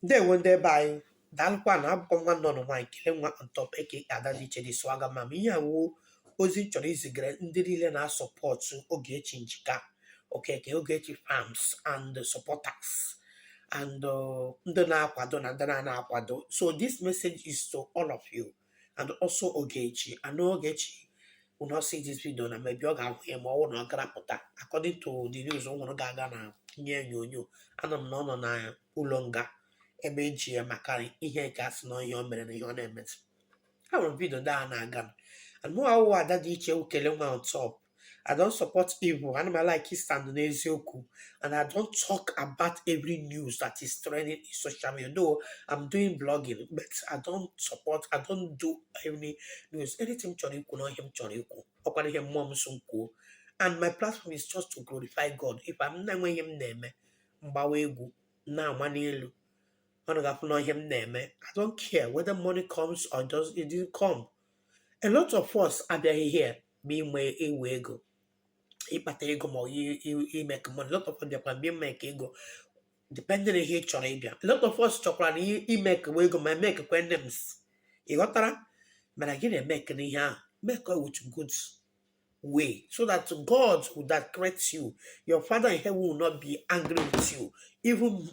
Ndewo ndị ebe anyị, daalụkwa na abụkwa nwanne ụnụ nwaanyị Kele Nwa on top, aka Ada Dị Iche, the Swagger Mama. Ihe a wụ ozi m chọrọ izigara ndị niile na-asupport Ogechi Njika Okeke, Ogechi fans and supporters and ndị na-akwado na ndị na-ana akwado. So this message is to all of you and also Ogechi. I know Ogechi will not see this video na maybe ọ ga-ahụ ya ma ọ bụrụ na ọ gara pụta. According to the news ọ nwụrụ ga-aga na ihe onyonyo, anọ m na ọ nọ na ụlọ nga ebe eji ya maka ihe nke asị na ihe o mere na ihe ọ na-emezi. Ahụrụ m video ndị a na-aga and mụ awụ Ada Dị Iche Kele Nwa on top. I don't support evil. Ana m like stand n'eziokwu and I don't talk about every news that is trending in social media, though I'm doing blogging, but I don't support, I don't do any news. Anything m chọrọ ikwu na ihe m chọrọ ikwu, ọkwara ihe mmụọ m so m kwuo, and my platform is just to glorify God. If I'm na-enwe ihe m na-eme, mgbawa egwu na-ama n'elu, ọ ga-afụ na ihe m na-eme. I don't care whether money comes or does it didn't come. A lot of us abịaghị here bụ inwe ewe ego, ịkpata ego ma ọ ime money. A lot of us bịakwara bịa ime ka ego, depending ihe ị chọrọ ịbịa. A lot of us chọkwara na ime ka ego ma eme kekwe names, ị ghọtara? Mana gị na-eme ekene ihe ahụ, make it with good way so that God that creates you, your Father in heaven, will not be angry with you. Even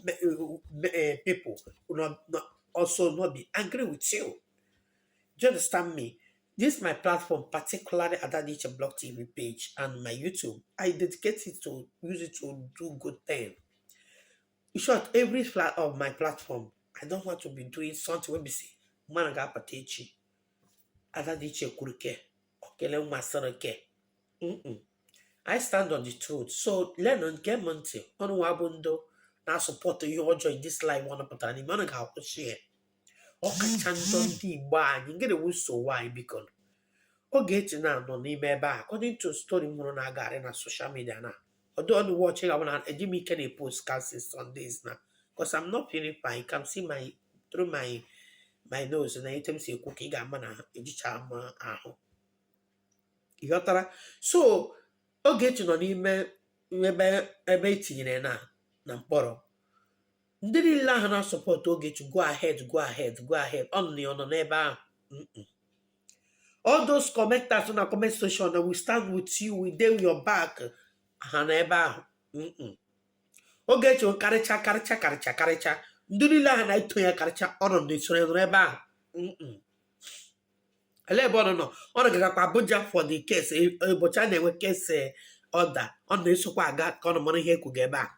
people will not also not be angry with you. Do you understand me? This is my platform, particularly Adadiche Blog TV page and my YouTube. I dedicate it to use it to do good thing. In short, every flat of my platform, I don't want to be doing something wey be say, man ga-apụta echi. Adadiche kwuru ke, okele nwa ke. I stand on the truth. So lenụ nke m ntị, ọnụ nwa bụ ndụ na-asupport ihe ọjọọ in this life ọ pụtara n'ime ọnụ ga-akwụsị ya. Ọ kacha njọ ndị Igbo anyị ngịrị wụ nsogbu anyị. Biko, Ogechi na-anọ n'ime ebe a, according to story m hụrụ na-agagharị na social media na ọdụ ọnụ watch ga na eji m ike na post since Sundays na because I'm not feeling fine. You can see my through my nose na etu m si ekwu ka ị ga-ama na ejicha m ahụ, ị ghọtara? So Ogechi nọ n'ime ebe etinyere na mkpọrọ. Ndị niile ahụ na-asupport Ogechi, go ahead, go ahead, go ahead. Ọ nọ ya, ọ nọ n'ebe ahụ. All those commenters na comment section na "We stand with you, we dey your back," ha nọ ebe ahụ? Ogechi karịcha karịcha karịcha karịcha ndị niile ahụ na-eto ya karịcha, ọ nọ n'esoro nọrọ ebe ahụ? Elee ebe ọ nọ? Ọ nọ gagakwa Abuja for the case. Ụbọchị a na-enwe case ọda, ọ na-esokwa aga ka ọ nọ mara ihe ekwuga ebe a.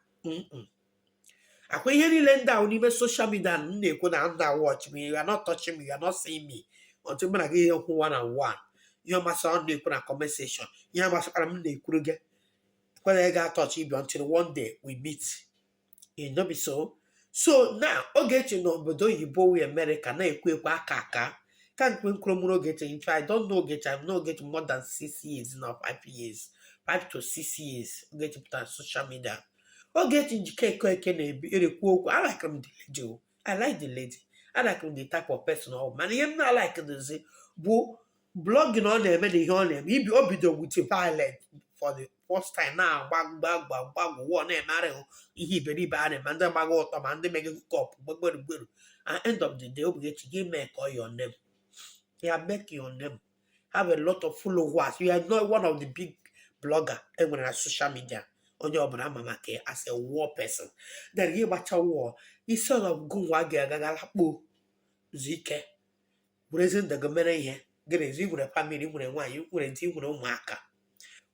Akwa ihe niile ndị ahụ n'ime social media m na-ekwu na ndị watch me, you are not touching me, you are not seeing me until mụ na gị hụ one on one. Ihe ọmasịra ọ na-ekwu na comment section, ihe gbasara m na-ekwuru gị ekwere ga touch ibi until one day we meet, you know be so. So now Ogechi n'obodo oyibo wi America na-ekwu ekwu aka ka nke mkpụrụ mụrụ Ogechi. In fact, I don't know Ogechi. I've known Ogechi more than 6 years now, 5 years, 5 to 6 years. Ogechi pụtara social media. Ogechi Njike Eke na-ekwu okwu. I like m the lady o. I like the lady. I like the type of person ọ bụ, mana ihe m na-alike dozi bụ blogging ọ na-eme na ihe ọ na-eme ibi o bido with violent for the first time na-agba gba gba gba gwụwa na-emegharị ihe iberibe a na-eme ndị gbaga ụtọ ma ndị mege kọp gbegberu gberu. And end of the day, Ogechi gị mee ka your name ya, make your name have a lot of followers. You are not one of the big blogger enwere na social media, onye ọbụla ama maka ya as a war person. Then gị gbacha war, instead of gụnwa ga-agaga lakpuo zuo ike, werezi ndụ gị mere ihe gị na-ezi, nwere family, nwere nwaanyị, nwere di, nwere ụmụaka,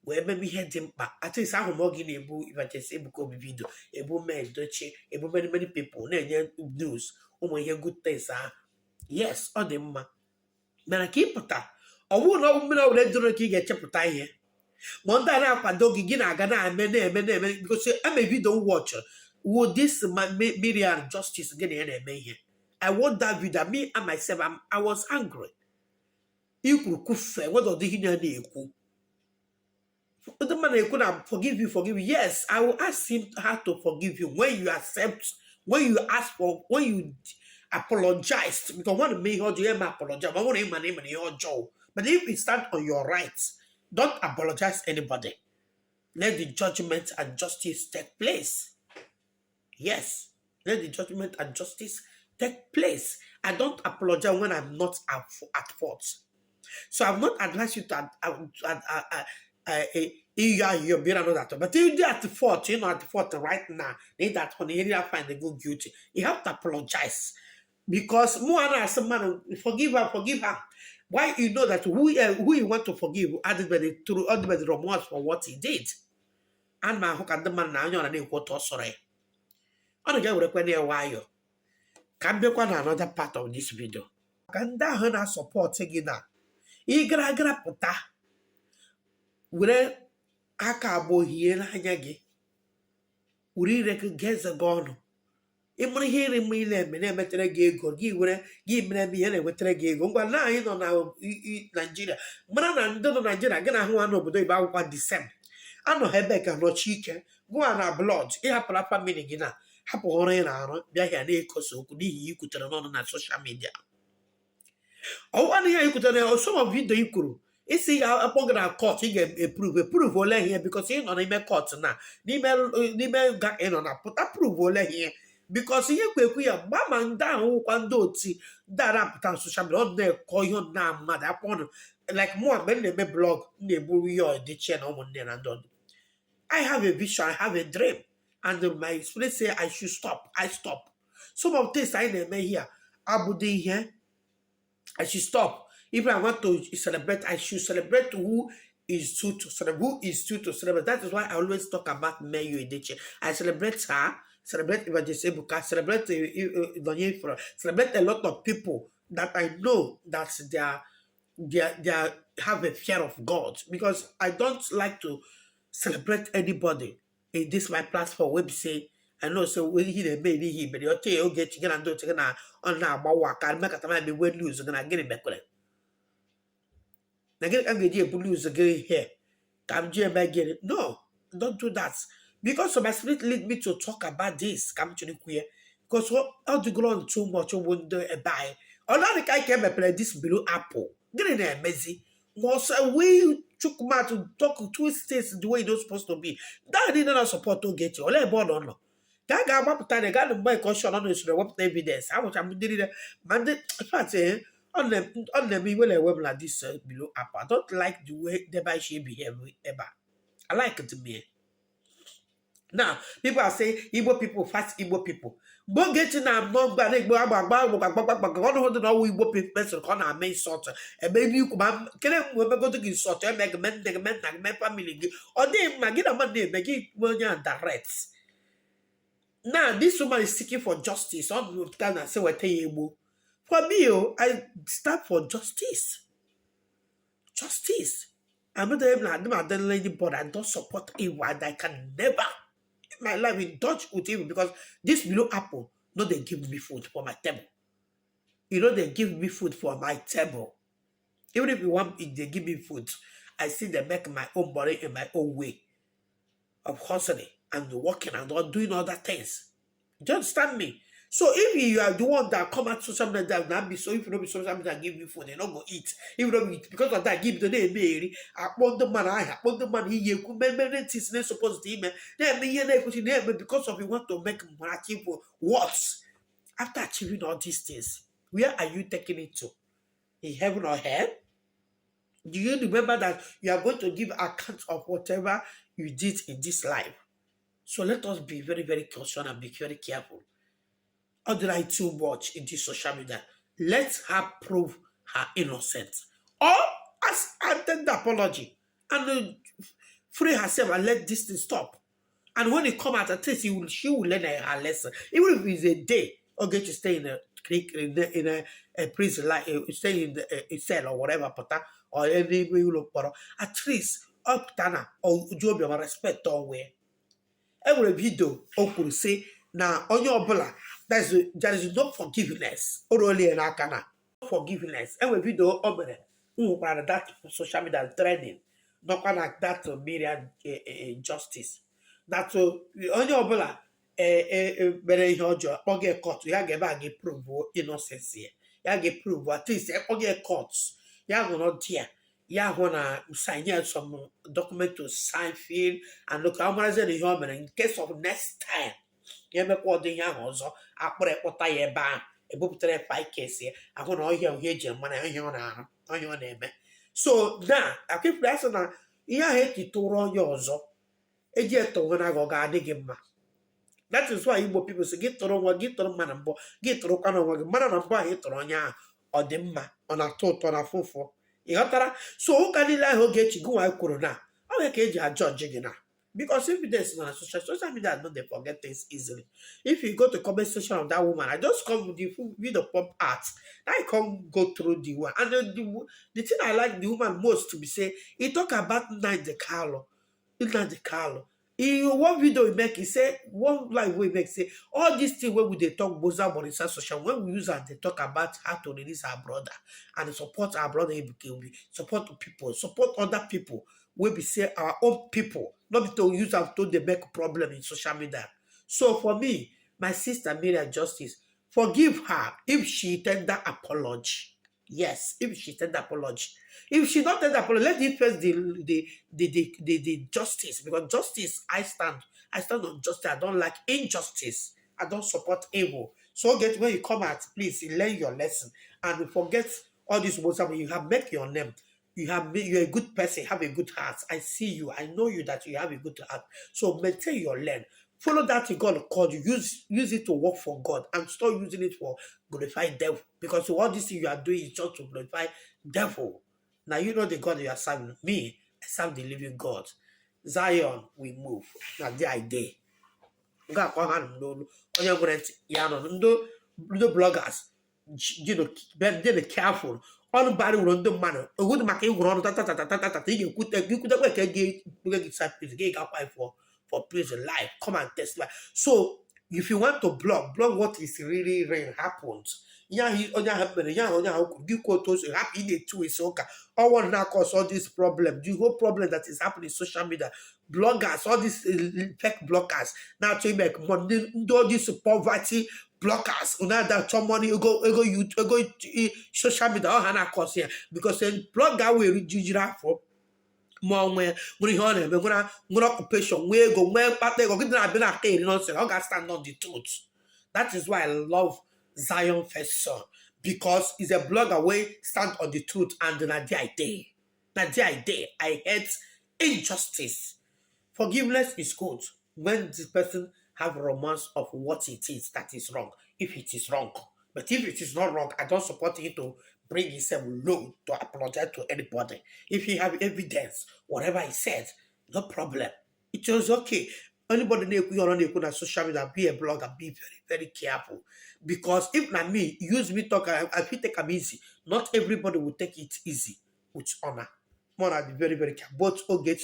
wee meme ihe dị mkpa. At least ahụ m oge ị na-ebu Evangelist Ebuka Obi video, ebu Mel Dochie, ebu many many people na-enye news, ụmụ ihe good things ahụ. Yes, ọ dị mma, mana ka ị pụta, ọ bụrụ na ọ bụ mmiri ọbụla doro ka ị ga-echepụta ihe ma ndị a na-akwado gị, gị na-aga na-eme na-eme na-eme, because eme video m watch wo this Miriam Justice gị na ya na-eme ihe. I watched that video, me and myself, I was angry. Ikwuru kwufe whether ọ dịghị ya na-ekwu, ndị mmadụ na-ekwu na forgive you, forgive you. Yes, I will ask him how to forgive you when you accept, when you ask for, when you apologize, because one mee ihe ọjọọ ya ma apologize, ma ọ bụrụ na ị ma na ị mere ihe ọjọọ. But if you stand on your rights, don't apologize anybody. Let the judgment and justice take place. Yes, Let the judgment and justice take place. I don't apologize when I'm not at fault. So I've not advised you to ịyọ ayịyọ bịara not at, but you dey at fault. You're not at fault right now. Need that one, you need find the good guilty. You have to apologize because mụ a na-asị mmadụ, "Forgive her, forgive her." Why? You know that who you want to forgive adịbeghị through, adịbeghị remorse for what he did. Ana m ahụ ka ndị mmadụ na anya ọra na-ekwu otu ọ sọrọ ya. Ọ na ga-ewerekwa ya nwayọọ. Ka m bịakwa na another part of this video, ka ndị ahụ na-asupport gị na ịgara gara pụta were aka abụọ hie n'anya gị, were ire gị gee eze gị ọnụ. Ịmara ihe iri mma ị na-eme na-emetere gị ego gị, were gị mere eme ihe na-enwetara gị ego. Ngwa na anyị nọ na Naijiria, mara na ndị nọ Naijiria gị na ahụ ha n'obodo Igbo akwụkwọ the same anọ ha ebe ka nọchi ike gụwa na blood. Ịhapụla family gị na hapụ ọrụ ị na-arụ, bịa hịa na-ekosa okwu n'ihi ihe ikwutere n'ọnụ na social media. Ọwụwa na ihe anyị kwutere, some of video i kwuru isi ya akpọ gị na court, ị ga-eprove. Eprove ole ihe? Because ị nọ n'ime court na n'ime nga ị nọ na pụta, prove ole ihe? Because ihe kwu ekwu ya mgba ma ndị ahụ wụkwa ndị oti ndị a na-apụta na social media, ọ na-ekọ ihe na mmadụ akpọ ọnụ like mụ. Mgbe m na-eme blog, m na-eburu ihe ọdịchie na ụmụnne na ndị ọdụ. I have a vision, I have a dream, and my spirit say I should stop. I stop. Some of things anyị na-eme here abụdị ihe I should stop. If I want to celebrate, I should celebrate who is due to celebrate. Who is due to celebrate. That is why I always talk about Mayo Edochie. I celebrate her, celebrate Evangelist Ebuka, celebrate Donye Ifro, celebrate a lot of people that I know that they are have a fear of God, because I don't like to celebrate anybody in this my platform wey be say I know say when he na-eme ihe mere ọtọ ya oge echi gị na ndị otu gị na ọ na-agbawa aka mmekọta ma ebe news gị na gịnị mekwere na gịnị ka m ga-eji ebu news gị here ka m ji eme gịnị. No, don't do that, because my spirit lead me to talk about this. Ka m chọrọ ikwu ya because ọ dịgoro on too much. Ụmụ ndị ebe anyị, ọ naanị ka anyị ka emepere this blue apple, gịnị na-emezi ma ọsọ we chukwuma to talk twist things the way it's supposed to be. That niile na support Ogechi, olee ebe ọ nọ nọ ka a ga-agbapụta na gaa mgbe nke ọshọn ọ na-esoro ewepụta evidence ahụcha m ndị niile ma ndị in fact, ọ na-eme iwe na-ewe m na this below apple. I don't like the way ebe anyị si behave ebe a. I like it me. Now people are saying Igbo people fight Igbo people. Mgbe Ogechi na-anọ mgbe a na-egbo agba agba agba agba agba agba ọnụ hụ na ọwụ Igbo person ka ọ na-ame insult eme ebe ikwu ma kele mgbe emegodo gị insult, eme gị, mee nne gị, mee nna gị, mee family gị, ọ dịghị mma. Gị na mmadụ na-eme gị nwe onye a direct. Now this woman is seeking for justice. Ọ pụta na sị weta ya egbo. For me o, I stand for justice, justice. I'm not even, I'm not anybody. I don't support evil and I can never in my life indulge with evil, because this below apple no dey give me food for my table. You know they give me food for my table. Even if you want if they give me food, I still dey make my own money in my own way of hustling and working and all doing other things. Do you understand me? So if you are the one that come out social media na be so, if you no be social media give you food, you no go eat. If you no be because of that give you na-eme eri akpọ ndị mmadụ ahịa, akpọ ndị mmadụ iyi, ekwu mmemme things na supposed to ime na-eme ihe na-ekwesị na-eme because of you want to make money. Achieve what? After achieving all these things, where are you taking it to? In heaven or hell? Do you remember that you are going to give account of whatever you did in this life? So let us be very, very cautious and be very careful. Or did I too much in this social media? Let her prove her innocence or as and then the apology and free herself and let this thing stop. And when it come out, at least she will learn her lesson. Even if it's a day, or get to stay in a creek in a prison, like stay in the, a cell or whatever, pụta or any ụlọ mkpọrọ, at least ọ pụta na oju obiọma respect onwe ya. E nwere video o kwuru sị na onye ọbụla there is no forgiveness. O ruola ya n'aka na forgiveness. E nwere video o mere m hụkwara na that social media trending nọkwa na that Miriam justice that onye ọbụla mere ihe ọjọọ kpọga court, ya ga-ebe a ga prove innocence ya, ya ga-prove. At least ekpọga court, ya nọrọ di ya, ya hụ na sign ya some document to sign, fill and look, ọ marazie na ihe o mere in case of next time. Ya emekwa ọdị ihe ahụ ọzọ, akpụrụ ekpụta ya ebe ahụ, ebupụtara ya file case ya, ahụ na ọhịa ihe eji mara ya, ihe ọ na-arụ, ihe ọ na-eme. So na akịfere asị na ihe ahụ eji tụrụ onye ọzọ eji etụrụ na gị, ọ ga-adị gị mma. That is why Igbo people sị gị tụrụ nwa gị, tụrụ mma na mbụ, gị tụrụkwa na onwe gị, mara na mbụ ahụ ị tụrụ onye ahụ, ọ dị mma, ọ na-atọ ụtọ na afụ ụfụ. Ị ghọtara? So ụka niile ahụ Ogechi gị nwa kwuru na ọ nwere ka eji ajọji gị na because evidence na social media no dey forget things easily. If you go to comment section of that woman, I just come with the full video pop art, I come go through the one, and the thing I like the woman most to be say, he talk about Nnamdi Kanu. Nnamdi Kanu, he one video he make, he say one live wey he make, say all this thing wey we dey talk gboza gboro inside social, when we use am dey talk about how to release our brother and support our brother Ebuka Obi, support people, support other people wey be say our own people, no be to use am to dey make problem in social media. So for me, my sister Miriam Justice, forgive her if she tender apology. Yes, if she tender apology. If she not tender apology, let it face the justice, because justice, I stand on justice. I don't like injustice. I don't support evil. So get when you come out, please learn your lesson and forget all this WhatsApp. You have make your name. You're a good person, have a good heart. I see you. I know you, that you have a good heart. So maintain your lane. Follow that God called you. Use it to work for God and stop using it for glorify devil. Because all this thing you are doing is just to glorify devil. Now you know the God you are serving. Me, I serve the living God. Zion, we move. Now there I dey. Nke a ka ọ ha nụ m n'olu. Onye nwere ntị ya nọ. Ndị bloggers dị careful. Ọnụ bara uru ndị mmadụ ogodu maka ịgwụrụ ọnụ tatatatata, ị ga-ekwute gị kwutekwe ka gị gị gị prison, gị ga-akwa for prison life. Come and testify. So if you want to blog, blog what is really really happened. Ihe ahụ onye ahụ mere, ihe ahụ onye ahụ kwuru, gị kwuo otu o si hapụ ị na-etu esi ụka ọwọ na cause all this problem, the whole problem that is happening in social media. Bloggers, all these fake bloggers na-achọ ime money, ndị all these poverty bloggers na-ada achọ money, ego ego social media, ọ ha na-akọsi ya, because blogger were jijiri afọ ma ọ nwee nwere ihe ọ na-eme, nwere occupation, nwee ego, nwee mkpata ego gị na-abịa na aka eri nonsense, ọ ga-stand on the truth. That is why I love Zion First Son, because he's a blogger wey stand on the truth, and na there I dey, na there I dey. I hate injustice. Forgiveness is good when the person have remorse of what it is that is wrong, if it is wrong. But if it is not wrong, I don't support him to bring himself low to apologize to anybody. If he have evidence, whatever he said, no problem, it is okay. Anybody na-ekwu ihe ọ na-ekwu na social media, be a blogger, be very very careful, because if na me use me talk, I fit take am easy. Not everybody will take it easy with honor. More na be very very careful. Both Ogechi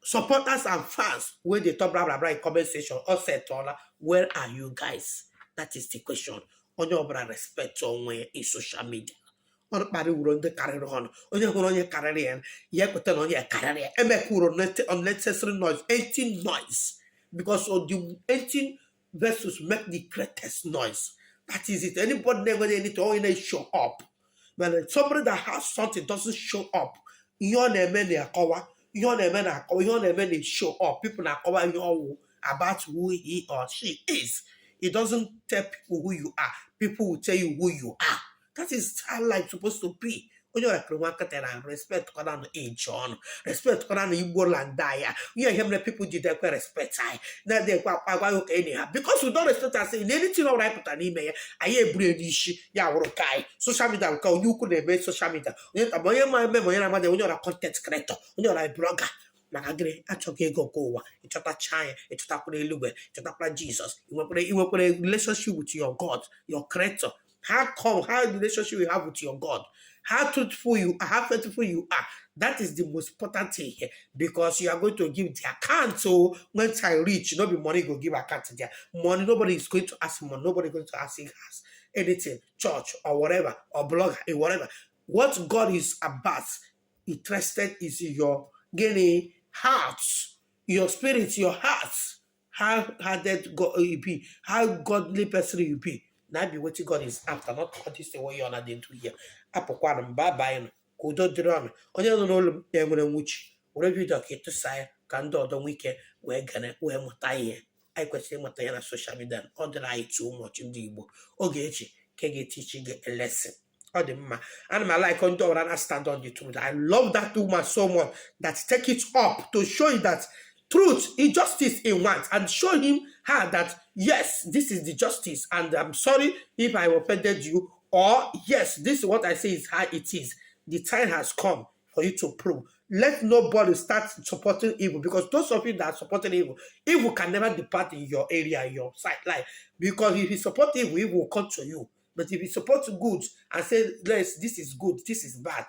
supporters and fans wey dey talk blah blah blah in comment section, all set ọla, where are you guys? That is the question. Onye ọbụla respect onwe ya in social media. Ọnụ kparị wuro ndị karịrị ọnụ, onye hụrụ onye karịrị ya, ya ekweta na onye karịrị ya. Emeka wuro unnecessary noise, empty noise, because of the empty vessels make the greatest noise. That is it. Anybody na-enweghị anything, onye na-show up, but somebody that has something doesn't show up. Ihe ọ na-eme na-akọwa ihe ọ na-eme, na-akọwa ihe ọ na-eme, na-show up. People na-akọwa ihe ọwụ about who he or she is. It doesn't tell people who you are. People will tell you who you are. That is how life supposed to be. Onye ọrịa kụrụ nwa nkịta na respect kwana na age ọnụ, respect kwana na Igbo land anyị. Ihe mere people ji dekwe respect anyị na-adịkwa agwa ụka enyi ha, because we don't respect us in anything. Ọbụla anyị pụtara n'ime ya, anyị eburu ya n'isi ya wụrụ ka anyị social media nke onye ukwu na-eme social media, onye nta ma onye ma eme ma onye na-amadị, onye ọra content creator, onye ọra blogger. Maka gịnị? Achọghị ego nke ụwa. Ịchọtacha ya, ịchọtakwara eluigwe, ịchọtakwara Jizọs, ị nwekwara relationship with your God, your creator. How come, how relationship you have with your God, how truthful you are, how faithful you are, that is the most important thing here, because you are going to give the account. So when time reach, no be money go give account there. Money, nobody is going to ask money, nobody going to ask him ask anything, church or whatever, or blogger or whatever. What God is about interested is your gịnị? Heart, your spirit, your heart. How hearted God you be, how godly person you be, na be wetin God is after, not all this thing wey you una dey do here. Apụkwana m bye bye nụ. Ka udo dịrị ọnụ. Onye nọ n'ụlọ m na-enwere nwuchi were video ka ịtụsa ya ka ndị ọdọ nwee ike wee gere wee mụta ihe. Anyị kwesịrị ịmụta ya na social media. Ọ dịrị anyị too much. Ndị Igbo, Ogechi ka ga-etichi gị a lesson. Ọ dị mma. Ana m like ndị ọbụla na stand on the truth. I love that woman so much that take it up to show you that truth is justice in want and show him her that yes, this is the justice and I'm sorry if I offended you, or yes, this is what I say is how it is. The time has come for you to prove. Let nobody start supporting evil, because those of you that are supporting evil, evil can never depart in your area, your side life, because if you support evil, evil will come to you. But if you support good and say, yes, this is good, this is bad,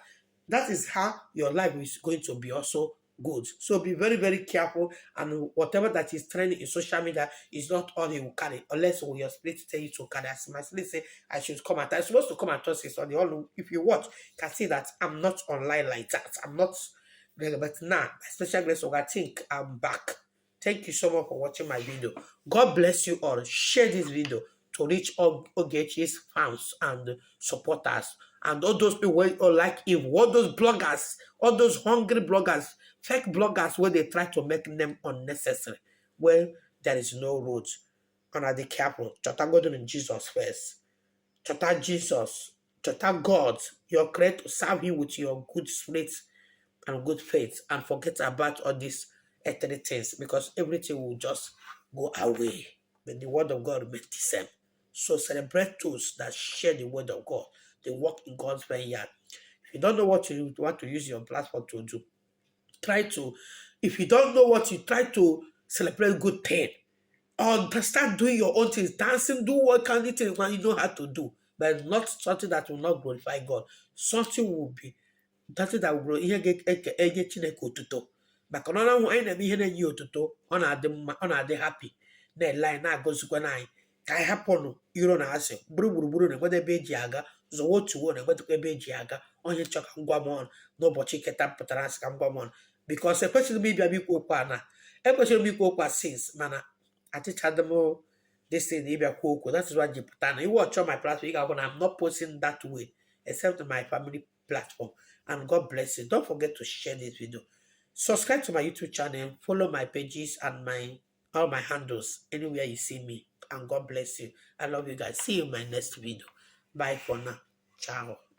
that is how your life is going to be also good. So be very, very careful. And whatever that is trending in social media is not all you will carry, unless your spirit tell you to carry. As my spirit say, I should come and I'm supposed to come and touch this on the all. If you watch, you can see that I'm not online like that. I'm not, but now, by special grace of God, I think I'm back. Thank you so much for watching my video. God bless you all. Share this video to reach all Ogechi's fans and supporters and all those people who like evil, all those bloggers, all those hungry bloggers, fake bloggers where they try to make them unnecessary, where there is no road. And be careful. Chọta God in Jesus first. Chọta Jesus. Chọta God, your creator, serve him with your good spirit and good faith and forget about all these earthly things, because everything will just go away. But the word of God remains the same. So celebrate those that share the word of God. They work in God's vineyard. If you don't know what you want to use your platform to do, try to, if you don't know what you try to celebrate good thing, or start doing your own things, dancing, do what kind of things you know how to do, but not something that will not glorify God. Something will be something that will ihe ga-enye Chineke otuto, maka na ọ na-ahụ anyị na-eme ihe na-enye ya otuto, ọ na-adị mma, ọ na-adị happy, na-ele anyị, na-agọzikwa anyị. Ka anyị hapụnụ iro na asị gburu gburugburu na-enweta ebe eji aga zọwa otuwo, na-enwetakwa ebe eji aga. Onye chọ ka m gwa m ọnụ n'ụbọchị nketa m pụtara asị ka m gwa m ọnụ, because ekwesịrị m ịbịa ikwu okwu a na ekwesịrị m ikwu okwu a since, mana achịchadị m this thing ịbịa kwuo okwu. That is why ji pụta na iwe ọchọ my platform. Ị ga-ahụ na I'm not posting that way except my family platform. And God bless you. Don't forget to share this video, subscribe to my YouTube channel, follow my pages and my all my handles anywhere you see me. And God bless you. I love you guys. See you in my next video. Bye for now. Ciao.